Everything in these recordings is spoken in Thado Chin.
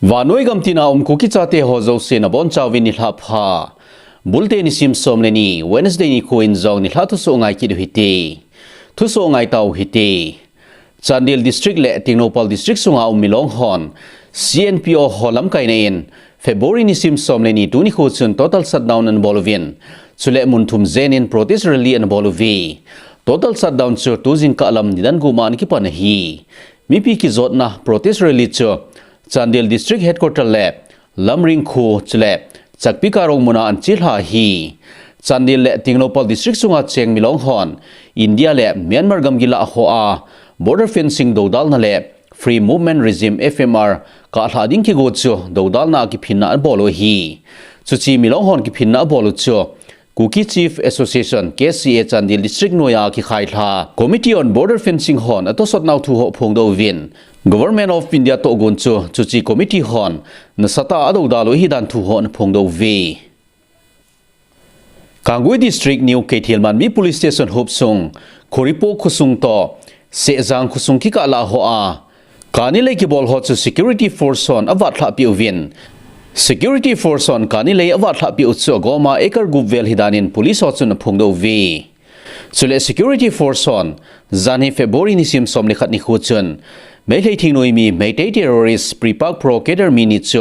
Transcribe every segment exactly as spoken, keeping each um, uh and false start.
Vannoi gam tina um Kuki chate ho jouse nabonchauvin nilhah pha. Bulte nisim som le ni, Wednesday nikho in jong nilhah thusoh ngai kit u hite. Thusoh ngai tau hite. Chandel District le Tengnoupal District sunga um milong hon C N P O ho lamkaina in February nisim som le ni tuni nikho chun total shutdown anabol uvin, chule mun thum jen in protest rally anabol uve. Total shutdown chu tujingkah lam nidan gup ma anakipan ahi. Mipi kijotna protest rally chu Chandel District Headquarter le Lamring kho chule Chakpikarong muna anachelha ahi. Chandel le Tengnoupal District sunga cheng milong hon India le Myanmar gamgi lah a hoa border fencing doudalna le Free Movement Regime, F M R, kahlhah ding kigo chu doudalna kiphinna abol u ahi. Chuche milong hon kiphinna abol u chu Kuki Chief Association, K C A, Chandel District noiya kikhailha Committee on Border Fencing hon atosot nau thu ho aphongdoh uvin, Government of India tohgon chu chuche committee hon nasatah a adoudal u ahidan thu ho anaphongdoh uve. Kangui District New Keithelmanbi Police Station hopsung, Khoripo khosung toh Sehjang khosung kikah lah a hoa kani lei kibol ho chu Security Force hon avatlhah peh uvin, Security Force hon kani lei avatlhah peh u chu agoma acre gup vel ahidan in police ho chun aphongdoh uve. Chule Security Force hon janhi February nisim som le khat nikho chun Meitei thingnoimi Meitei terrorist Pripak Pro Academy ni chu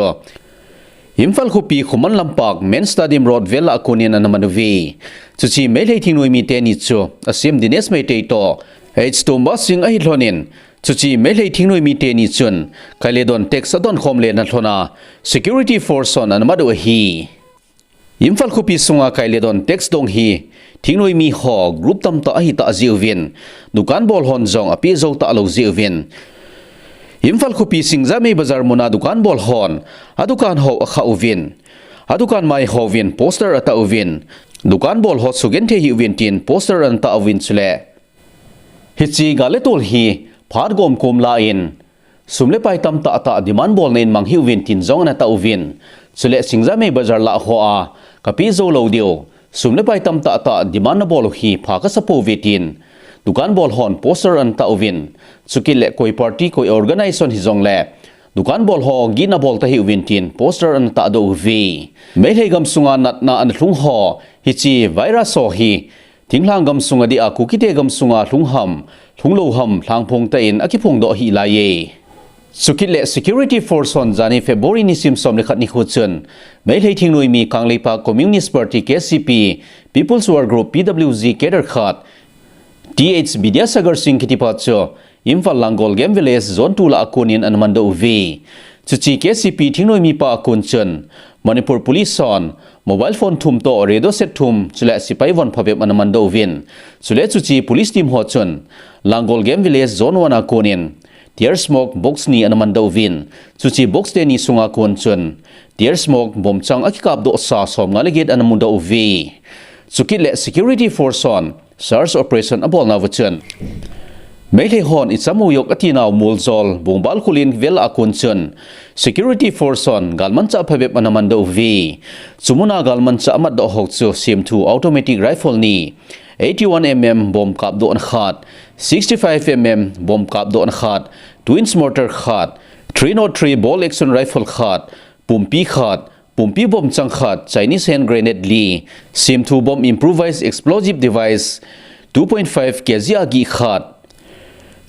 Imphal khopi Khuman Lampak Main Stadium Road vel a konin anaman uve. Chuche Meitei thingnoimi teni chu Asem Dinesh Meitei toh H Tomba Singh ahi lhonin, chuche Meitei thingnoimi teni chun kai le don tax adonkhom lena lhona Security Force hon anamat u ahi. Imphal khopi sunga kai le don tax dong hi thingnoimi ho group tamtah ahitah jeh uvin, dukan bol hon jong apeh jou talou jeh uvin, Imphal khopi Singjamei Bazar muna dukan bol hon adukan ho akhah uvin, adukan mai hovin poster atah uvin, dukan bol ho sugenthei hih uvin tin poster anatah uvin chule hiche gal le tol hi phat gomkom lah in, sum le pai tamtah tah demand bolna in mang hih uvin tin jong anatah uvin. Chule Singjamei Bazar lah hoa kapeh jou lou diu, sum le pai tamtah tah demand nabol u hi pha kasa pouve tin dukan bol hon poster anatah uvin. Chukit le koi party koi organization hijongle dukan bol ho gihna bol tahih uvin tin poster anatahdoh uve. Meitei gamsunga natna analhung ho hiche virus ho hi thinglhang gamsunga dia Kukite gamsunga lhung ham, lhung lou ham, lhangphong tah in akiphongdoh ahi laiye. Chukit le Security Force hon janhi February nisim som le khat nikho chun Meitei thingnoimi Kangleipak Communist Party, K C P, People's War Group, P W G cadre khat, Th Bidyasagar Singh kitipa chu Imphal Langol Game Village Zone two lah a konin anamandoh uve. Chuche K C P thingnoimi pa a kon chun Manipur Police hon mobile phone thum toh radio set thum chule sepai von phabep anamandoh uvin. Chule chuche police team ho chun Langol Game Village Zone one a konin tear smoke box ni anamandoh uvin. Chuche box teni sunga kon chun tear smoke bomchang akikapdohsa somnga le get anamudoh uve. Chukit le Security Force hon search operation abolnauva chun Meitei hon icham u yok atinau Muljol Bongbal Khullen vel a kon chun Security Force hon galmanchah phabep anamandoh uve. Chumuna galmanchah amatdoh ho chu semthu automatic rifle ni, eighty-one M M bomb kapdohna khat, sixty-five M M bomb kapdohna khat, two inch mortar khat, three nought three bolt action rifle khat, pumpi khat, pumpi bomchang khat, Chinese hand grenade li, semthu bomb improvised explosive device, two point five K G a gih khat,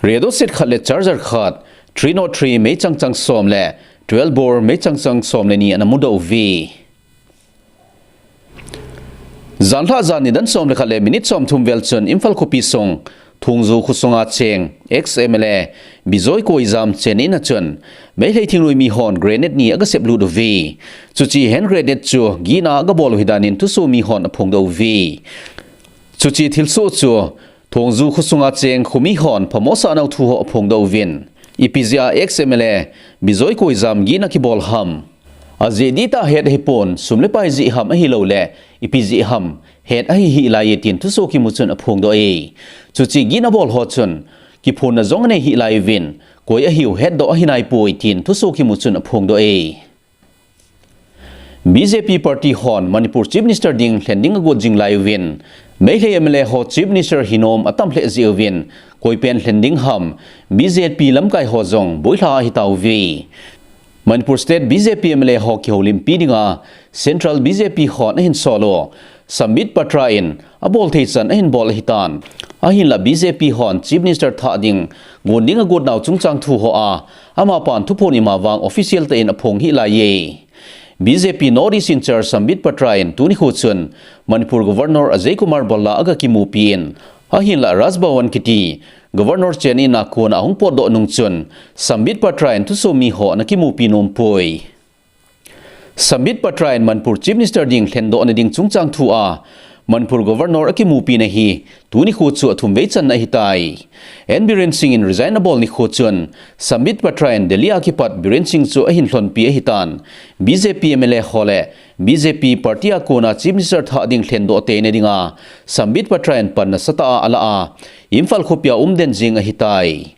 radio set khat le charger khat, three nought three meichang chang som le twelve bore meichang chang som le ni anamudoh uve. Janlhah jan nidan som le khat le minute somthum vel chun Imphal khopi sung Thongju khosunga cheng ex M L A Bijoy Koijam chenna a chun Meitei thingnoimi hon grenade ni agasep lut uve. Chuche hand grenade chu gihna agabol u ahidan in thusomi hon aphongdoh uve. Chuche thilsoh chu Thongju khosunga cheng khomi hon phamo sahnau thu ho aphongdoh uvin, ipi jeh a ex M L A Bijoy Koijam gihna kibol ham. Ajeh dihtah het ahipon, sum le pai jeh ham ahilouleh ipi jeh ham het ahi hih laiye tin thusoh kimu chun aphongdoh e. Chuche gihna bol ho chun kiphonna jong anei hih laiuvin, koi ahiu hetdoh ahi naipoi tin thusoh kimu chun aphongdoh e. B J P party hon Manipur Chief Minister ding lhen ding agot jing laiuvin, Meitei M L A ho Chief Minister hinom atam lheh jeh uvin, koipen lhen ding ham, B J P lamkai ho jong boilha ahitauve. Manipur State B J P M L A ho kihoulimpi dinga Central B J P hon ahin sol u, Sambit Patra in abol thei chan ahin bol ahitan. Ahinla B J P hon Chief Minister thah ding gon ding agot nau chungchang thu ho a, amapan thuphon ima vang official tah in aphong hih laiye. B J P North East in-charge Sambit Patra in tuni khu chun Manipur Governor Ajay Kumar Bhalla aga kimupi in, ahinla Raj Bhavan kiti Governor chenna a kona ahung potdoh nung chun Sambit Patra in thusomi ho ana kimupi nompoi. Sambit Patra in Manipur Chief Minister ding lhendoh na ding chungchang thu a Manipur Governor akimupina hi tuni khu chu athum vei channa ahitai. N Biren Singh in resign abol nikho chun Sambit Patra in Delhi a kipat Biren Singh chu ahin lhonpi ahitan. B J P M L A ho le B J P party a kona Chief Minister thah ding lhendoh teina dinga Sambit Patra in pan nasatah a ala a, Imphal khopia umden jing ahitai.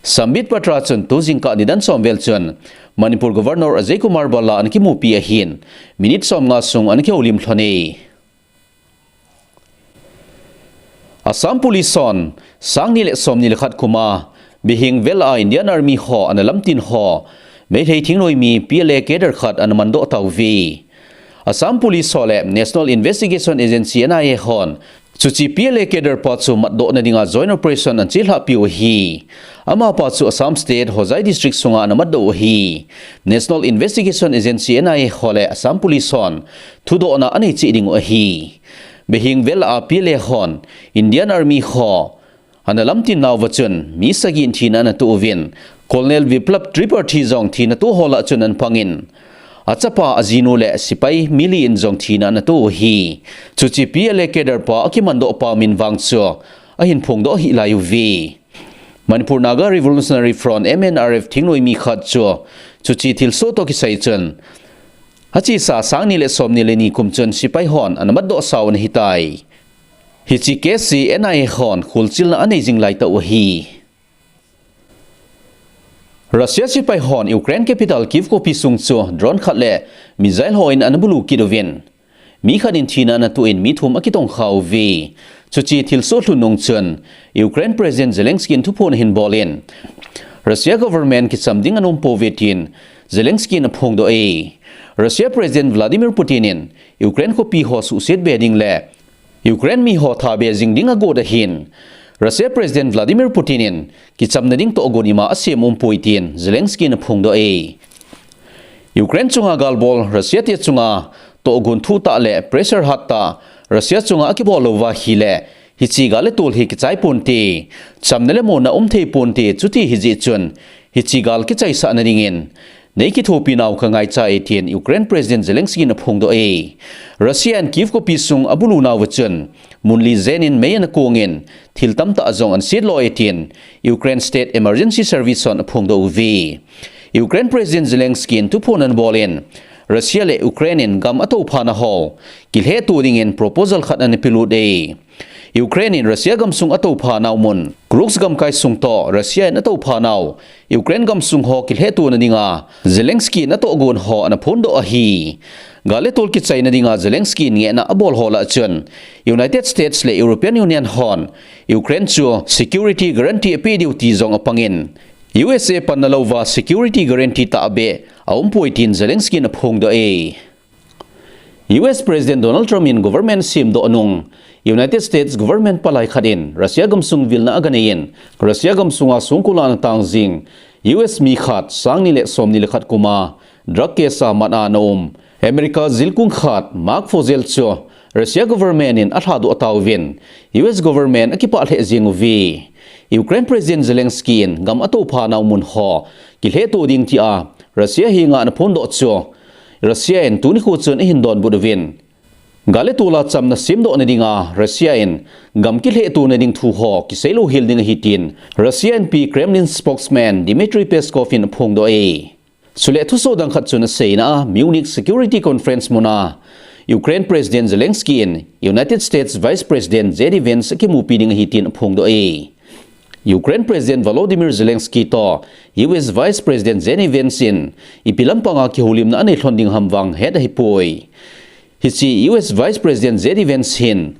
Sambit Patra chun tu jingkah nidan som vel chun Manipur Governor Ajay Kumar Bhalla ana kimupi ahin, minute somnga sung ana kihoulim lhone. Assam Police hon sangni le somni le khat kum a Bihing vel a Indian Army ho ana lamtin ho Meitei thingnoimi P L A cadre khat ana mandoh tauve. Assam Police ho le National Investigation Agency, N I A hon chuche P L A cadre pa chu matdoh na dinga joint operation ana chelhahpiu ahi. Amapa chu Assam State Hojai District sunga ana matdoh u ahi. National Investigation Agency, N I A ho le Assam Police hon thudohna anei cheh dingu ahi. Bihing vel a P L A hon Indian Army ho ana lamtin nauva chun mi sagi in thina ana toh uvin, Colonel Biplab Tripathi jong thina toh ho lah chun ana pangin, achapa, ajinu le sepai mi li in jong thina ana toh u ahi. Chuche P L A cadre pa akimandoh pa min vang chu ahin phongdoh hih laiuve. Manipur Naga Revolutionary Front, M N R F, thingnoimi khat chu chuche thilsoh toh kisai chun, achesa sangni le somni le ni kum chun sepai hon ana matdoh sau ana hitai. Hiche case hi N I A hon kholchilna anei jing laitah u ahi. Russia sepai hon Ukraine capital Kyiv khopi sung chu drone khat le missile ho in ana bulu kit uvin, mi khat in thina ana toh in mi thum akitongkha uve. Chuche thilsoh lhun nung chun Ukraine President Zelensky in thuphon ahin bol in, Russia government kicham ding anom pouve tin Zelensky in aphongdoh e. Russia President Vladimir Putin in Ukraine khopi ho suhset be ding le Ukraine mi ho thabe jing ding agot ahin, Russia President Vladimir Putin in kichamna ding tohgon ima asem umpoi tin Zelensky in aphongdoh e. Ukraine chunga galbol Russia te chunga tohgon thuh tah le pressure hat tah Russia chunga akibol louva ahile, hiche gal le tol hi kichai ponte, chamna le monna umthei ponte, chuti hijeh chun hiche gal kichaisah na dingin nei kithopi nau kangaicha e tin Ukraine President Zelensky in aphongdoh e. Russia in Kyiv khopi sung abulu nauva chun mun li jen in mei ana kong in thil tamtah jong ana setloi e tin Ukraine State Emergency Service hon aphongdoh uve. Ukraine President Zelensky in thuphon ana bol in, Russia le Ukraine in gam atoupha na ho kilhehto dingin proposal khat ana pelut e. Ukraine in Russia gamsung atoupha nau mun Kursk gamkai sung toh Russia in atoupha nau Ukraine gamsung ho kilhehto na dinga Zelensky in atohgon ho ana phondoh ahi. Gal le tol kichai na dinga Zelensky in ngehna abol ho lah chun United States le European Union hon Ukraine chu security guarantee apeh diu ti jong apangin, U S A panna louva security guarantee tahbeh aumpoi tin Zelensky in aphongdoh e. U S President Donald Trump in government semdoh nung, United States government palai khat in Russia gamsung vilna aganei in, Russia gamsunga songkul a ana tang jing U S mi khat, sangni le somni le khat kum a drug case a mat a ana um America jilkung khat Mark Fogel chu Russia government in alhadoh tauvin, U S government akipah lheh jeng uve. Ukraine President Zelensky in gam atoupha nau mun ho kilhehto ding tia Russia henga ana phondoh chu Russia in tuni kho chun ahin donbut uvin, gal le tol a chamna semdoh na dinga Russia in gam kilhehto na ding thu ho kisei louhel ding ahi tin Russia inpi Kremlin spokesman Dmitry Peskov in aphongdoh e. Chule thusoh dang khat chun aseina a Munich Security Conference muna Ukraine President Zelensky in United States Vice President J D Vance akimupi ding ahi tin aphongdoh e. Ukraine President Volodymyr Zelensky toh U S Vice President J D Vance in ipi lampanga kihoulimna anei lhon ding ham vang het ahipoi. Hiche U S Vice President J D Vance hin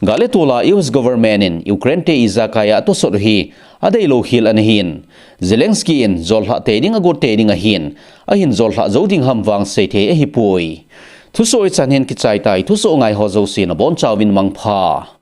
Gal le tol a U S government in Ukraine te ijakai a atosot u hi adeilou khel ana hin, Zelensky in jollhah tei ding agot tei ding ahin, ahin jollhah jou ding ham vang seithei ahipoi. Thusoh hichan hin kichai tai, thusoh ngai ho jouse nabonchauvin mangpha.